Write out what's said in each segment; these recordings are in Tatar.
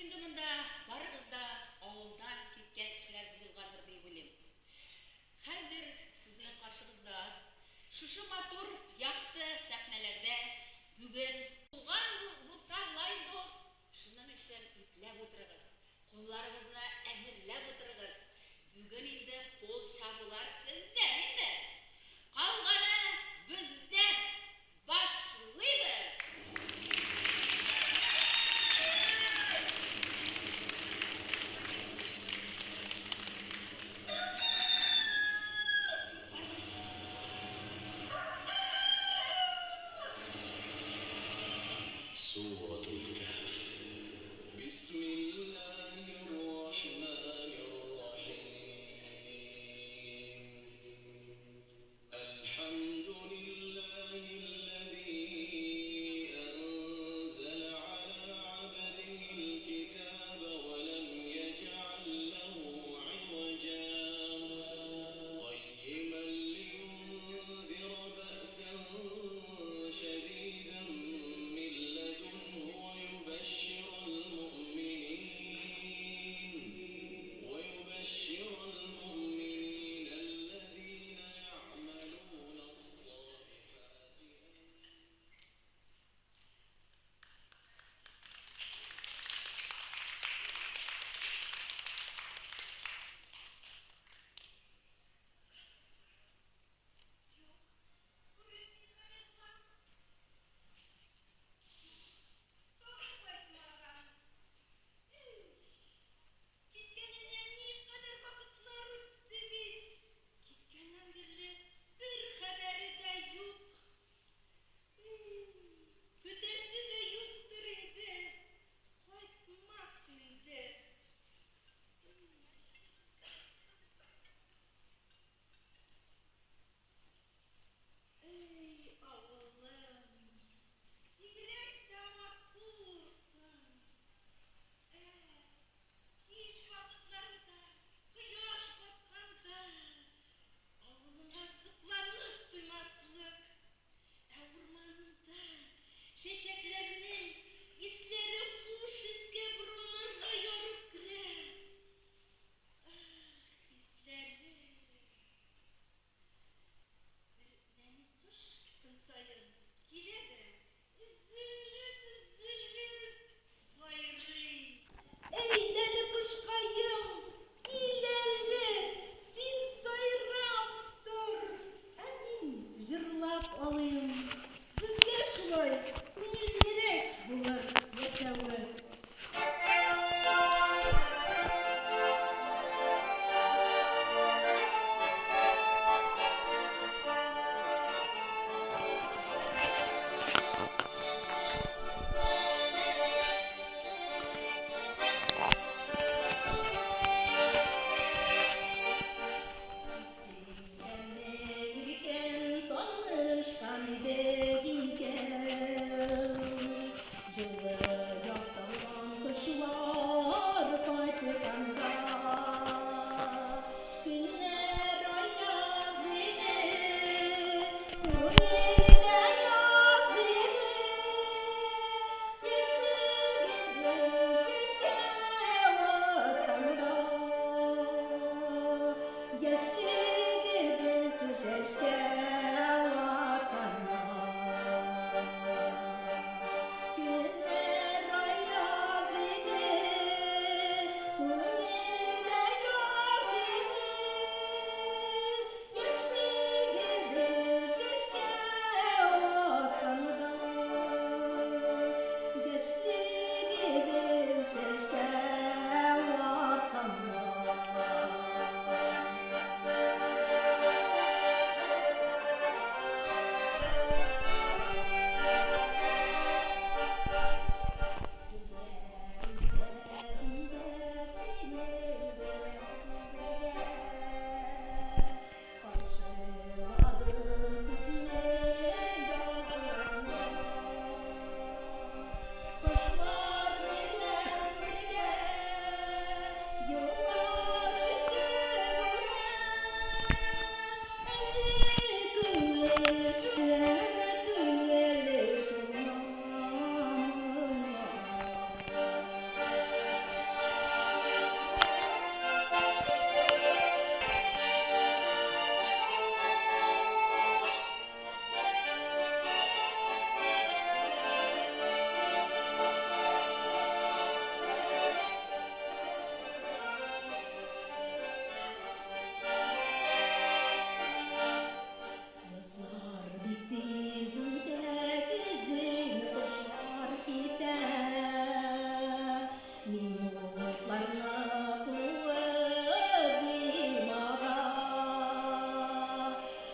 инде монда барыгыз да авылдан киткән кешеләр җыелгандыр диеп уйлыйм. Хәзер сезнең каршыгызда шушы матур якты сәхнәләрдә бүген. Туган булса була инде ул. Шуның өчен ипләп утырыгыз, кулларыгызны әзерләп утырыгыз. Бүген инде кул чабулар сездән инде. Калганы бездән. Башлыйбыз! Сүрәтул Кәһф.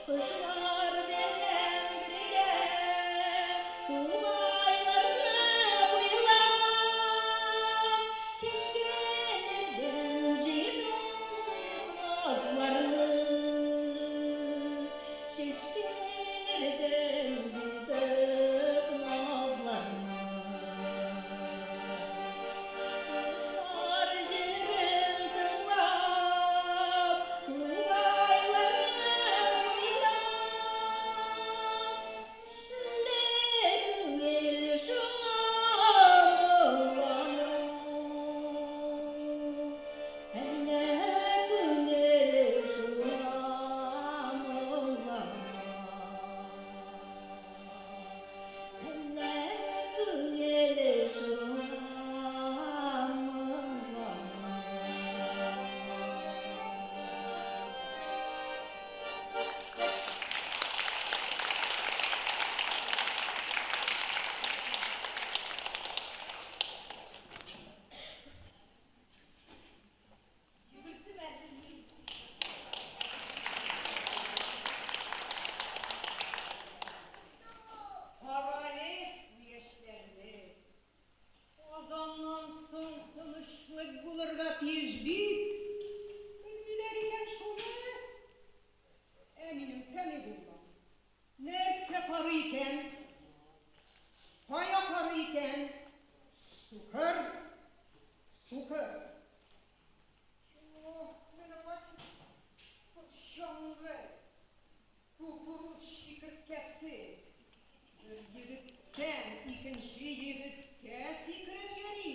Кошлар белән бергә тугайларны буйлап, чәчкәләрдән җыйдык назларны. Чәчкәләрдән җыйдык назларны. Кошлар җырын тыңлап, тугайларны буйлап, Шүрле күңел шуңа моңлана. Әллә күңел шуңа моңлана. Әллә күңел шуңа моңлана. Карале бу яшьләрне. Казаннан соң тынычлык булырга тиеш бит. Белмиләр икән шуны. Ә минем Сәмигуллам нәрсә карый икән? Кая карый икән? Сукыр, сукыр. Ох, менә кайсы корчаңгы, кукуруз чикерткәсе. Бер егеттән икенче егеткә сикереп йөри.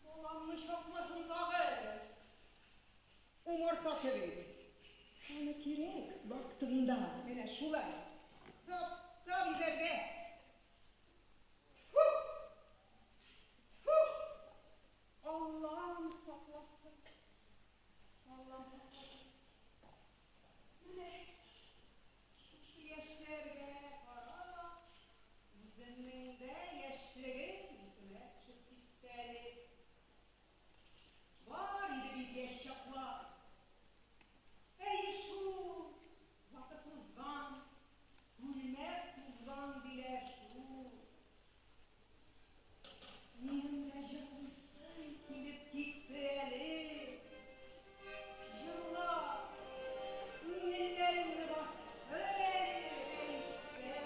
Баламны чакмасын тагы. Умарта кебек. Аны кирәк вакытында менә шулай тап-тап изәргә. Тфү! Тфү! Аллам сакласын. Аллам сакласын. Менә шушы яшьләргә карап, үземнең дә яшьлегем исемә төшеп китте әле. Бар иде бит яшь чаклар. Әйе шул, вакыт узган, күлмәк тузган диләр шул. Минем дә җырлыйсым килеп китте әле. Җырла, күңелләреңне бастыр әле, Рәйсә.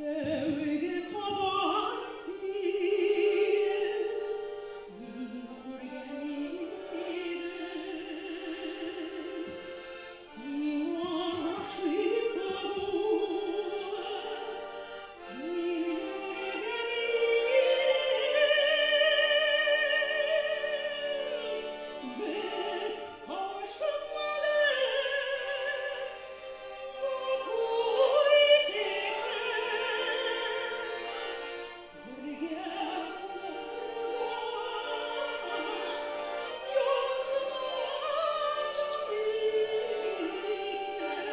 Тәүге кабат сине мин күргән идем. Сиңа гашыйк булып, мин йөргән идем. Без кавышмадык, гафу итеп. Бергә булырга язмады микән?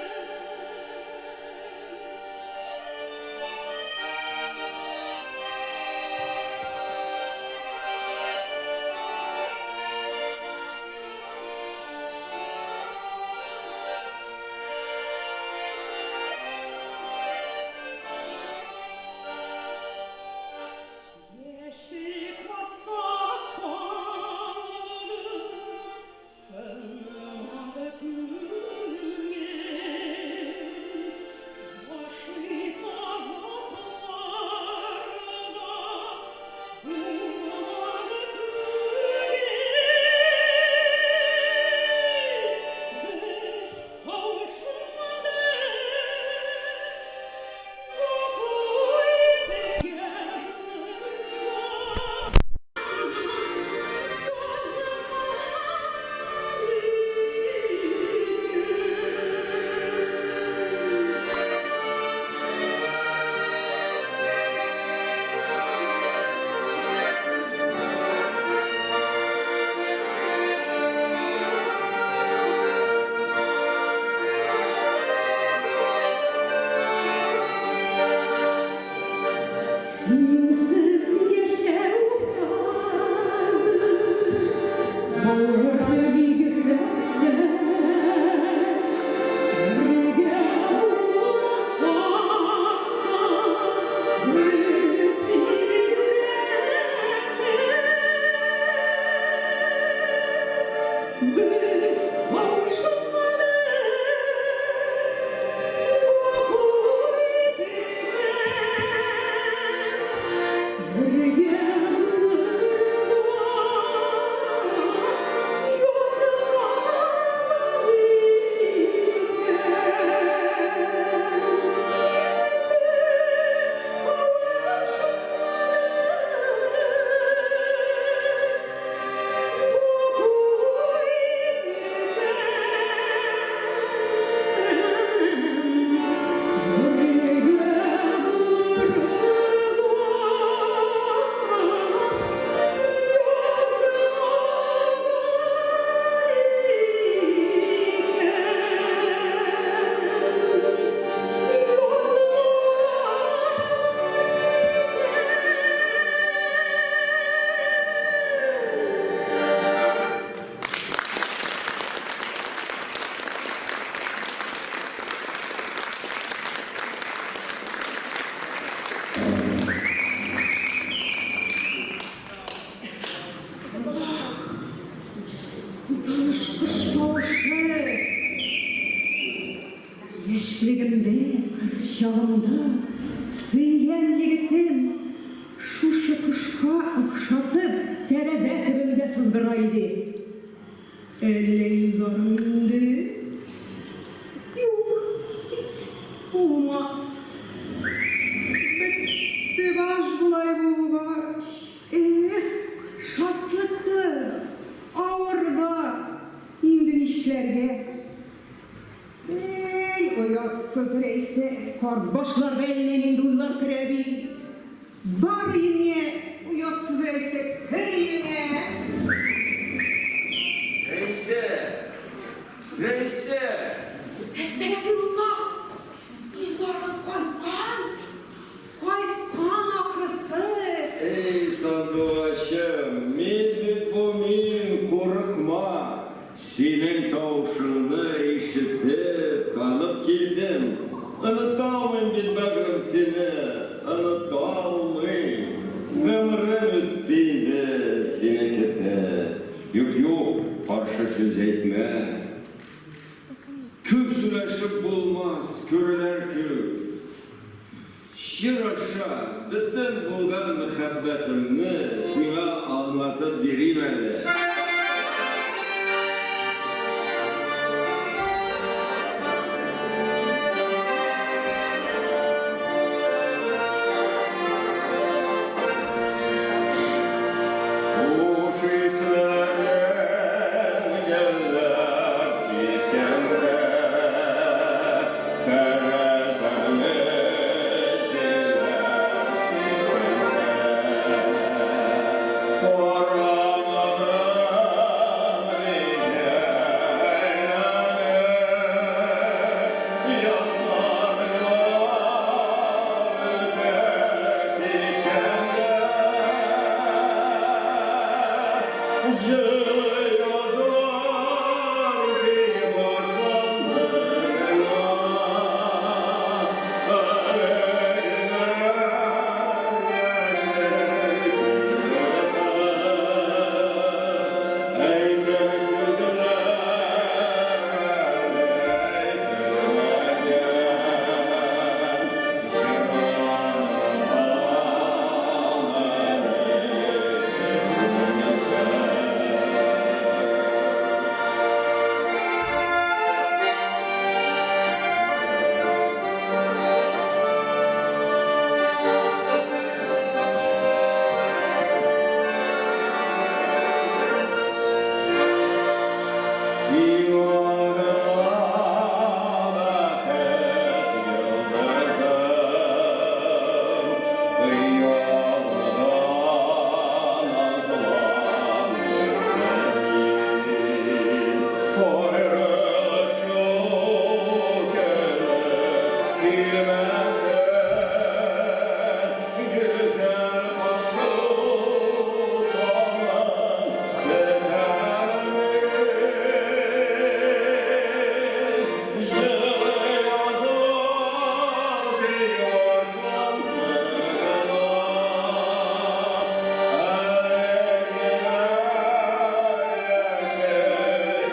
Яшьлек артта калды, сынмады күңел. Гашыйк газапларда булмады түгел. Без кавышмадык, гафу итеп булырга язмады микән? Син сызгыра иде. Әллә Илдарым инде? Юк, кит, булмас. Бетте баш болай булгач. Эх, шатлыклы да, авыр да, инде нишләргә? Әй, оятсыз Рәйсә, карт башларга әллә нинди уйлар керә бит. Бар өеңә, оятсыз Рәйсә, кер өеңә! Рәйсә! Рәйсә! Әстәгәфирулла! Илдарың кайткан! Кайткан ахрысы! Эй, сандугачым, мин бит бу мин, курыкма! Синең тавышыңны ишетеп, танып килдем. Оныталмыйм бит, бәгърем, сине, оныталмыйм. Гомерем үтте инде сине көтеп. Юк, юк, каршы сүз әйтмә. Күп сөйләшеп булмас, күрәләр күп. Җыр аша бөтен булган мәхәббәтемне сиңа аңлатып бирим әле. Хуш исләрен гөлләр сипкәндә, Тәрәзәмне җилләр чирткәндә, Карамадым нигә әйләнеп, Яннарыңнан үтә киткәндә. Җылы язлар тик башланды гына, Әле генә яшел китап. Әйтер сүзләр әле әйтелмәгән, Сиңа гына бәхет йолдызым, Хыялда назлап йөргән мин. Аерылышу көне килмәсен, Гүзәл каршы таңын көтәрмен. Җылы язлар тик башланды гына, Әле генә яшел китәр.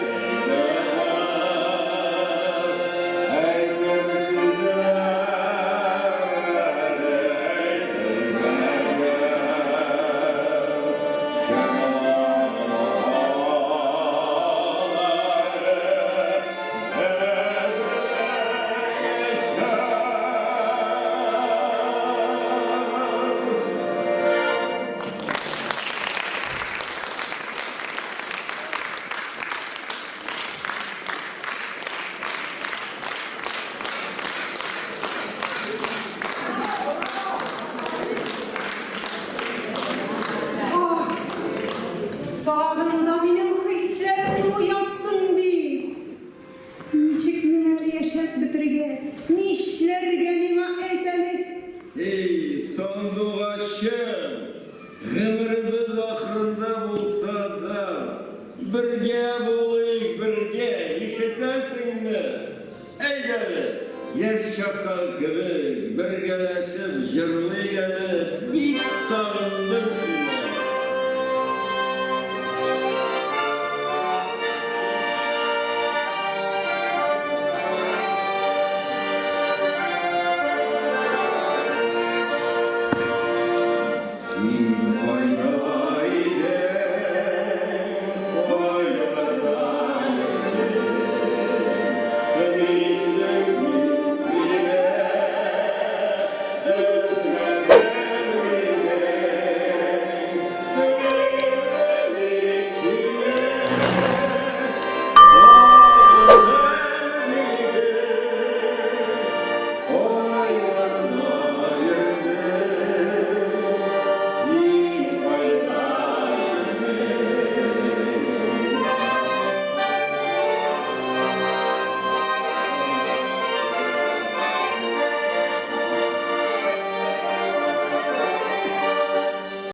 Әйтер сүзләр әле әйтелмәгән, Җырларга әле әзерлек эшләр. Ах, тагын да минем хисләремне уяттың бит! Ничек миңа әле яшәп бетерергә, нишләргә миңа, әйт әле? Эй, сандугачым, гомеребез ахырында булса да, бергә булыйк, бергә, ишетәсеңме? Әйдәле, яшь чактагы кебек, бергәләшеп җырлыйк әле, бик сагындым